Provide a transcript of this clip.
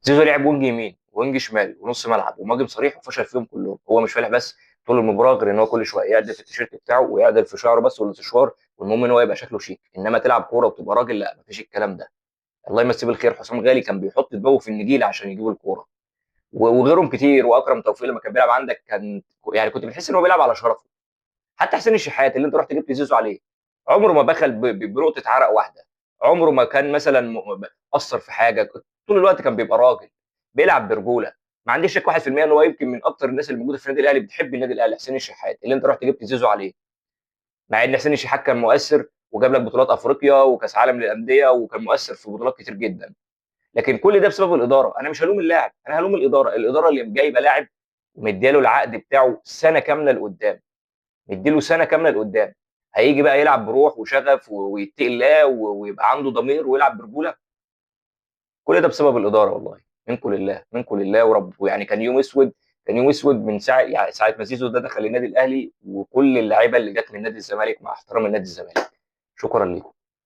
زيزو لعب wing يمين، wing شمال، ونص ملعب، ومهاجم صريح، وفشل فيهم كلهم. هو مش فالح بس طول المباراة غير ان هو كل شوية يعدل في التيشيرت بتاعه ويعدل في شعره بس والاستشوار، والمهم ان هو يبقى شكله شيك، انما تلعب كورة وتبقى راجل لا، مفيش الكلام ده. الله يمسيه بالخير حسام غالي كان بيحط دماغه في النجيل عشان يجيب الكورة، وغيرهم كتير. واكرم توفيق لما كان بيلعب عندك كان يعني كنت بتحس ان هو بيلعب على شرفه. حتى حسين الشحات اللي انت رحت جبت زيزو عليه عمره ما بخل بنقطة عرق واحدة، عمره ما كان مثلا اثر في حاجة، طول الوقت كان بيبقى راجل بيلعب برجوله. ما عنديش شك 1% ان هو يمكن من اكتر الناس اللي موجودة في النادي الاهلي بتحب النادي الاهلي، حسين الشحات اللي انت رحت جبت زيزو عليه، مع ان حسين الشحات كان مؤثر وجاب لك بطولات افريقيا وكاس عالم للاندية وكان مؤثر في بطولات كتير جدا، لكن كل ده بسبب الادارة. انا مش هلوم اللاعب، انا هلوم الادارة، الادارة اللي جايبه لاعب ومدياله العقد بتاعه سنة كاملة لقدام، مديله سنة كاملة لقدام، هيجي بقى يلعب بروح وشغف ويتقي الله ويبقى عنده ضمير ويلعب برجوله؟ كل ده بسبب الادارة والله، منكم لله، منكم لله ورب. ويعني كان يوم اسود، كان يوم اسود من ساعة، يعني ساعة ما زيزو ده دخل النادي الاهلي وكل اللعيبة اللي جت من نادي الزمالك، مع احترام النادي الزمالك. شكرا لكم.